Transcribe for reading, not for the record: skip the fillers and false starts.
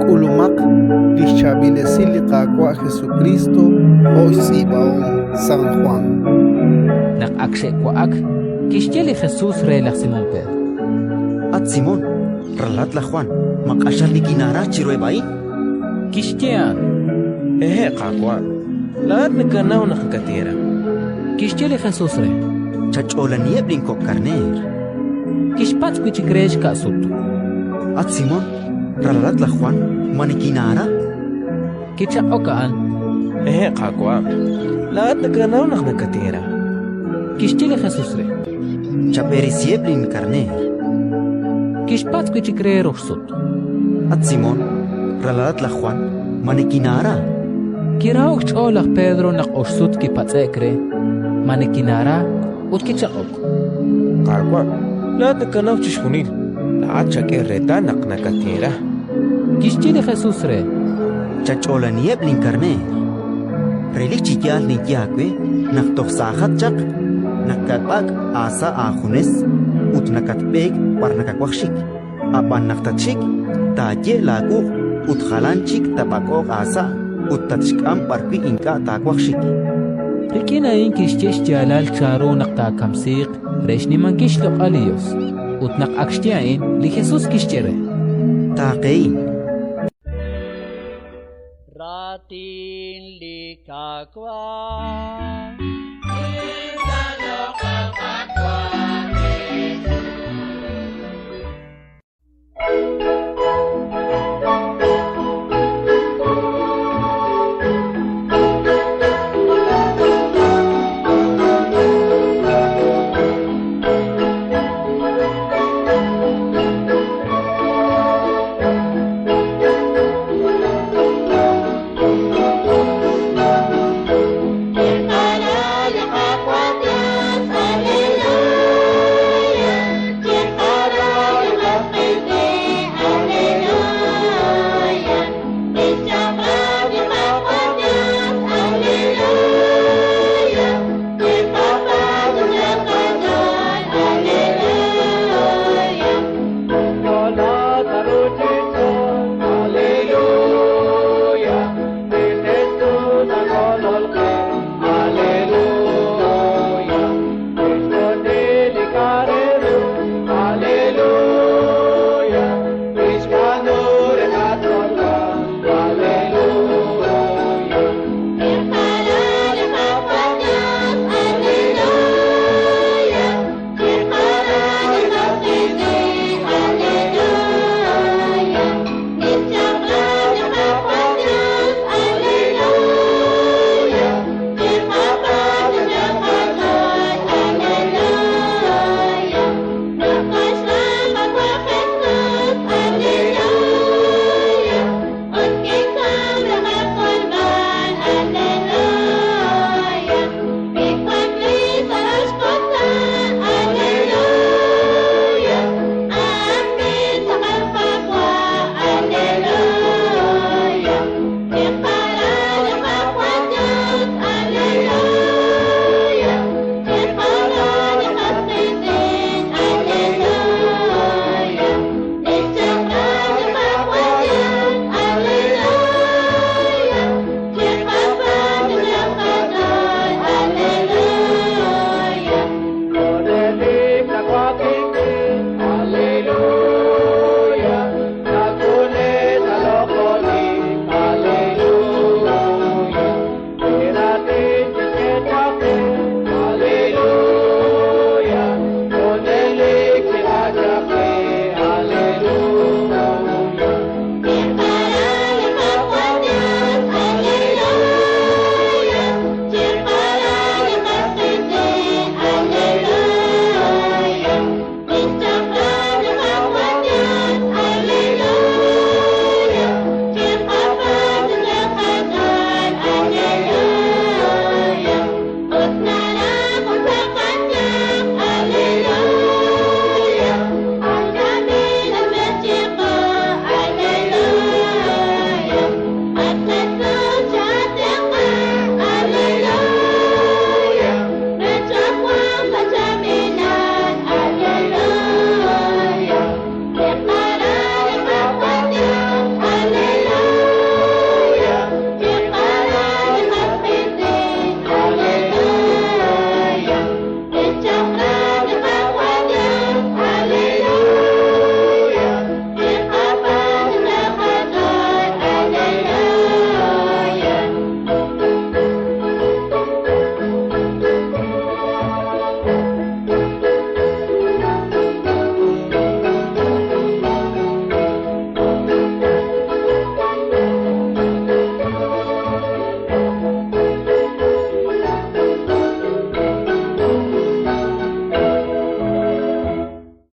K'ulumaq li xchaab'il esil li Qaawa' Jesukriist jo' xtz'iib'ahom San Jwan. Naq ak xe'wa'ak, kixye li Jesus re laj Simón Pedro: At Simón, ralalat laj Jwan, ma q'axal nikinaara chiruheb' a'in? Kixye a'an: Hehe', Qaawa', laa'at nakanaw naq nakatinra. Kixye li Jesus re: Chach'oolaniheb' linkok' karneer. Kixpatz' wi' chik re xka' sut: At Simón, ralalat laj Jwan, ma nikinaara? Kichaq'ok a'an: Hehe', Qaawa', laa'at nakanaw naq nakatinra. Kixye li Jesus re: Chab'eresiheb' linkarneer. Kixpatz' wi' chik re rox sut: At Simón, ralalat laj Jwan, ma nikinaara? Kiraho'k xch'ool laj Pedro naq ox sut kipatz'e'k re: Ma nikinaara? Ut kichaq'ok: Qaawa', laa'at nakanaw chixjunil, laa'at xak'e reetal naq nakatinra. Kixye li Jesus re: Chach'oolaniheb' linkarneer. Relik chi yaal ninye aawe naq toj saajat chaq, nakab'ak' aasa' aajunes ut nakatb'eek b'ar nakawaj xik. Ab'an naq tatxik, taaye' laawuq' ut jalan chik taab'ak'oq aasa' ut tatxk'am b'arwi' ink'a' taawaj xik. Rik'in a'in kixye xyaalal chanru naq taakamsiiq re xnimankil xloq'al li Yos. Ut naq ak xye a'in, li Jesus kixye re: Taaqehin. Raatin li Qaawa'.